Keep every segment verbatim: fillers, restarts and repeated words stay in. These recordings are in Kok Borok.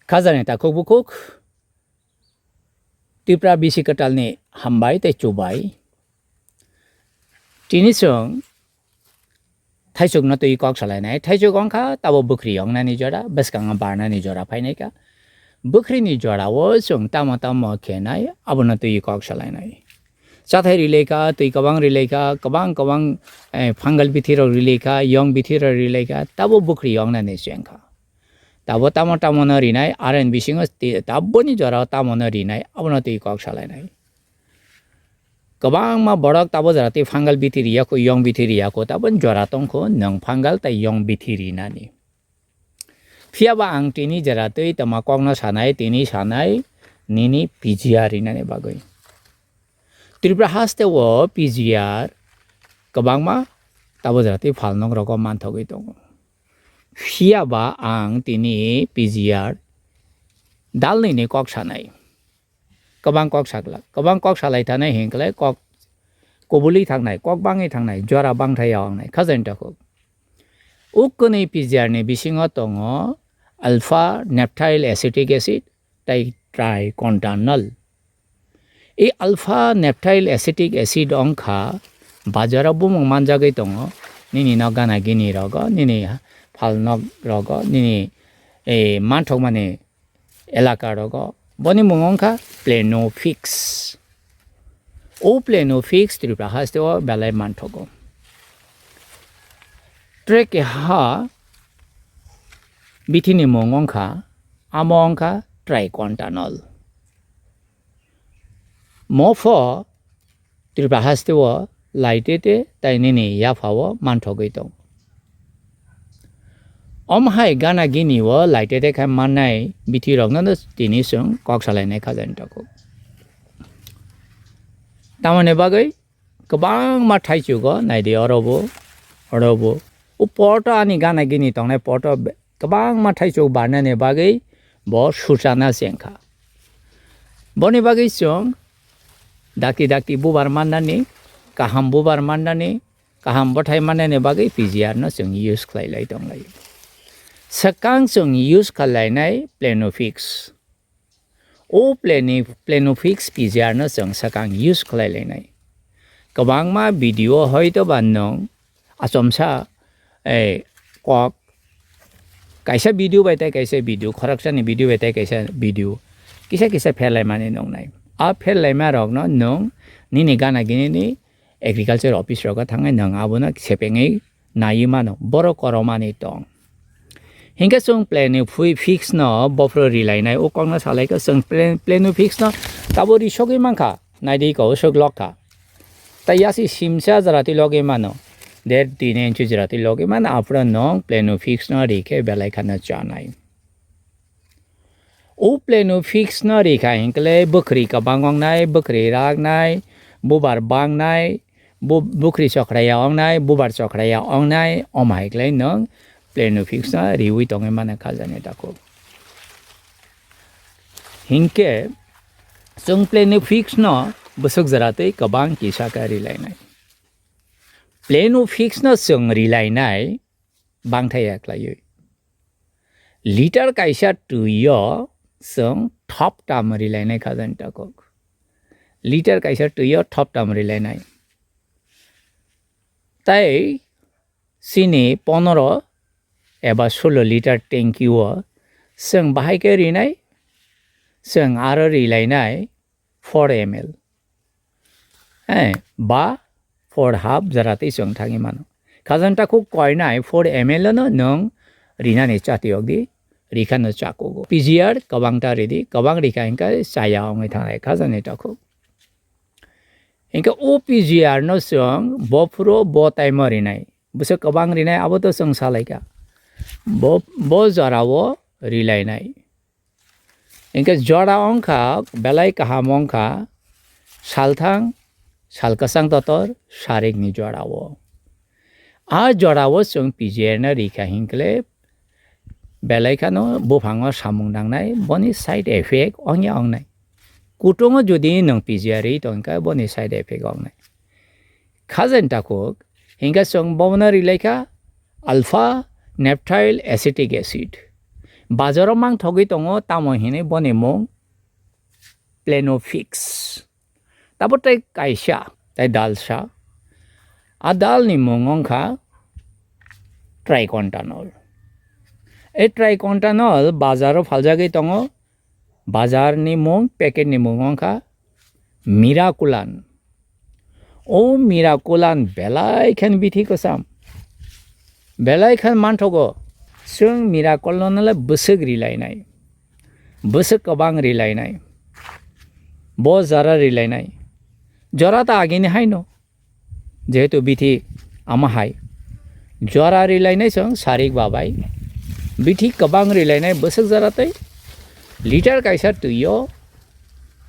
Khajani takhuk bukhuk, Tripura bisi kwtalni hambai tei chubai. Tini chwng thaichukno twi kok salainai. Thaichuk wngkha tabo bwkhri wngnani jora, bwskango barnani jora phainaikha. Bwkhrini jorao chwng tamo tamo khenai, abono twi kok salainai. Chathai rilaikha, twi kwbang rilaikha, kwbang kwbang, eh, fungal bithirok rilaikha, yong bithirok rilaikha, tabo bwkhri wngnani chwngkha. Tabo tamo tamono rinai, R N bisingo ti-, taboni jorao tamono rinai, abono twi kok salainai. Kwbangma borok tabo jora twi fungal bithi riya kho, yong bithi riya kho, taboni jora tong kho, nwng fungal tei yong bithi rinani. Phiya ba ang tini jora twi tama kokno sanai, tini sanai, nini P G R rinani bagwi. Tripura haste o P G R kwbangma tabo jora twi phalnok rogo manthogwi tongo. Phiya ba ang tini P G R dalnini kok sanai. Kwbang kok sakla, kwbang kok salai thanai hinkhlai kok kubuli thangnai, kok bangwi thangnai, jora bangthai ya wngnai, khajani takhuk. Ukuni P G R ni bisingo tongo alpha naphthyl acetic acid tei tricontanol. I alpha naphthyl acetic acid wngkha bazaro bumung manjagwi tongo, nini nok gana gini rogo, nini phalnok rogo, nini, eh, manthokmani elaka rogo. Boni mung wngkha Plenofix. O Plenofix Tripura haste o belai manthogo. Tre keha bithini mung wngkha, amo wngkha tricontanol. Mopho Tripura haste o laitete tei nini yapha o manthogwi tong. Om hai gana gini o laitete khai mannai bithi rokno no tini chwng kok salainai khajani takhuk. Tamoni bagwi kwbangma thaichugo naidi orobo, orobo. O poto ani gana gini tongnai poto be-, kwbangma thaichuk barnani bagwi bo suchana chengkha. Boni bagwi chwng dakti dakti bubar mannani, kaham bubar mannani, kaham bwthai mannani bagwi P G R no chwng use khlai lai tong lai. Swkang chwng use khlai lainai Plenofix. O Pleni-, Plenofix P G R no chwng swkang use khlai lainai. Kwbangma video hoito ba nwng achomsa, eh, kok kaisa video bai tei kaisa video, khoroksani video bai tei kaisa video kisa kisa pherlaimani nuknai. A pherlaimarokno nwng nini gana ginini agriculture office rogo thangwi nwng abono sepengwi naiwi mano, borok koromani tong. Hinkhe chwng Plenofix no bophro rilainai, o kokno salaikha chwng Plen-, Plenofix no tabo risogwi mankha, naidi kosok lokha. Tai yasi simsa jora twi logwi mano, der tin inchi jora twi logwi mano, aphuru nwng Plenofix no rikhe belai khano chanai. O Plenofix no rikha hinkhe bwkhri kwbang wngnai, bwkhri raknai, bubar bangnai, bu-, bwkhri chokhraya wngnai, bubar chokhraya wngnai, omo hai khlai nwng Plenofix no riwi tongwi mano khajani takhuk. Hinkhe chwng Plenofix no bwswk jora twi kwbang kisa khe rilainai. Plenofix no chwng rilainai bangthai ya khlaiwi. Liter kaisa twi o chwng thoptam rilainai khajani takhuk. Liter kaisa twi o thoptam rilainai. Tai chini ponoro eba sulo liter tanki o chwng bahai khe rinai, chwng aro rilainai four M L. Eh, ba four half jora twi chwng thangwi mano. Khajani takhuk koinai four M L no nwng rinani chati yokdi, rikhano chakugo. P G R kwbangta ridi, kwbang rikha hinkhe chaya wngwi thangnai khajani takhuk. Hinkhe o P G R no chwng bophro bo time o rinai. Bwswk kwbang rinai abo to chwng salaikha. Bo, bo jorao rilainai. Hinkhe jora wngkha, belai kaham wngkha, salthang, sal kwchang totor, sarikni jorao. A jorao chwng P G R no rikha hinkhe belai khano buphango samung nangnai, boni side effect wngya wngnai. Kutungo jodi nwng P G R ri tongkha, boni side effect wngnai. Khajani takhuk, hinkhe chwng bono rilaikha alpha naphthyl acetic acid. Bazaro mangthogwi tongo, tamo hinwi boni mung Plenofix. Tabo tei kaisa, tei dalsa. A dalni mung wngkha tricontanol. E tricontanol bazaro phaljagwi tongo. Bazarni mung, packetni mung wngkha Miraculan. O Miraculan belai khan bithi kwcham. Belai khan manthogo. Chwng Miraculan no le bwswk rilainai. Bwswk kwbang rilainai. Bo jora rilainai. Jora ta agini haino. Jehetu bithi ama hai. Jora rilainai chwng sarik babai. Bithi kwbang rilainai bwswk jora tei liter kaisa twio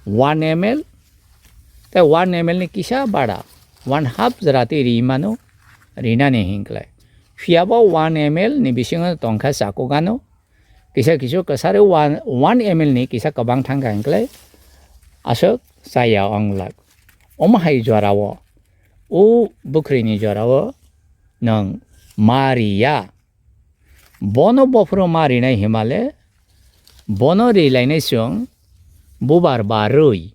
one M L tei one M L ni kisa bada one half jora tei ri mano rinani hinklai. Phiya bo one M L ni bisingo tongkha chakugano. Kisa kisu kwsari one, one M L ni kisa kwbang thangkha hinklai aswk chaya wnglak. Omo hai jorao, o bwkhwrwini jorao nwng ma riya. Bono bophuru ma rinai himale, bono rilainai chwng bubar barwi.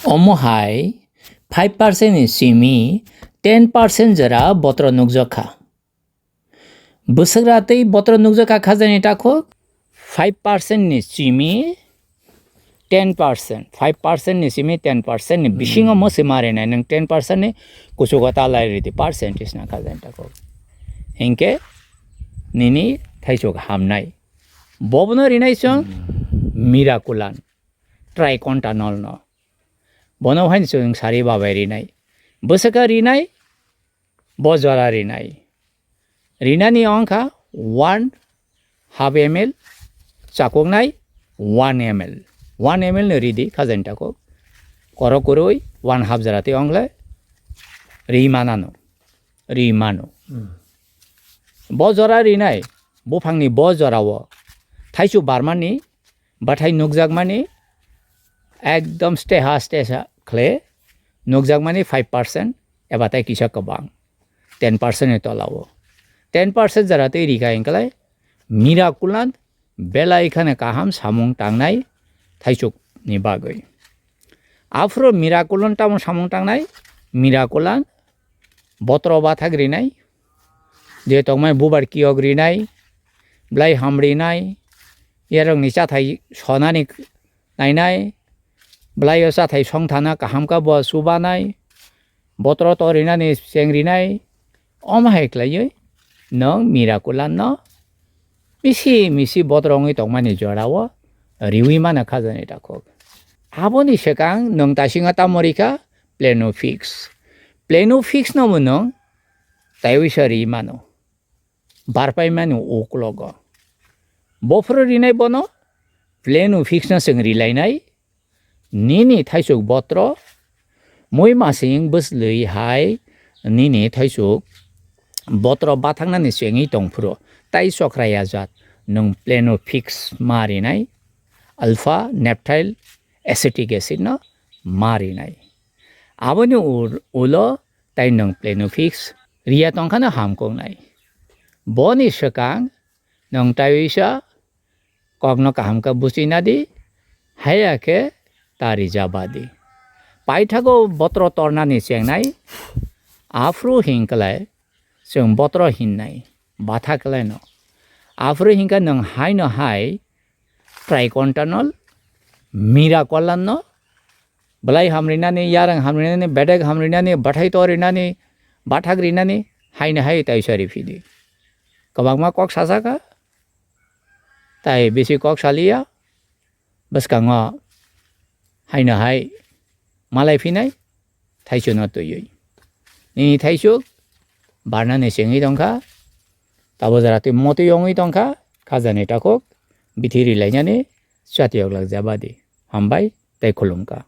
Omo hai five percent ni simi ten percent jora botro nukjak kha. Bwswkra tei botro nukjak kha khajani takhuk five percent ni simi ten percent, five percent ni simi ten percent ni bisingo mwswi ma rinai nwng ten percent ni kuchugo ta lai ridi percentage na khajani takhuk. Hinkhe nini thaichuk hamnai. Bobono rinai chwng Miraculan, tricontanol no. Bono hain chwng sari babai rinai. Bwswkha rinai, bo jora rinai. Rinani wngkha one half M L, chakuknai one M L. One M L no ridi khajani takhuk. Korok kwrwi one half jora tei wngle ri manano. Ri mano. Bo jora rinai, buphangni bo jorao thaichuk barmani bathai nukjakmani ekdom steha steha khle nukjakmani five percent eba tei kisa kwbang ten percent ni tolao. Ten percent jora tei rikha hinklai Miraculan belai khane kaham samung tangnai thaichuk ni bagwi. Aphuru Miraculan tamo samung tangnai? Miraculan botro bathak rinai, je tongmai bubar kiyok rinai, belai ham rinai, yarokni chathai sonani nainai, belai o chathai songthana kaham kha bo chubanai, botro to rinani cheng rinai, omo hai khlaiwi nwng Miraculan no misi misi botro wngwi tongmani jorao riwi mano khajani takhuk. Aboni swkang nwng taisingo tamo rikha Plenofix. Plenofix no bo nwng taiwisa ri mano. Barpai mani uklogo. Bophuru rinai bono Plenofix no chwng rilainai. Nini thaichuk botro mui masing bwslwi hai nini thaichuk botro bathaknani chengwi tongphuru tai chokra ya jat nwng Plenofix ma rinai, alpha naphthyl acetic acid no ma rinai. Aboni ur-, ulo tai nwng Plenofix riya tongkhano hamkuknai. Boni swkang nwng taiwisa kokno kaham khe buchina di, haiya khe ta rijaba di. Paithago botro tornani chengnai, aphuru hinklai chwng botro hinnai, batha klaino. Aphuru hinkhe nwng haino hai tricontanol, Miraculan no, belai ham rinani, yarang ham rinani, bedek ham rinani, bathai to rinani, bathak rinani, haino hai taisa riphidi. Kwbangma kok sasaka, tai bisi kok saliya, bwskango haino hai malai phinai, thaichukno twiwi. Nini thaichuk barnani chengwi tongkha, tabo jora twi motwi wngwi tongkha, khajani takhuk, bithi rilainani, chati yoklak jabadi. Hambai tei khulumkha.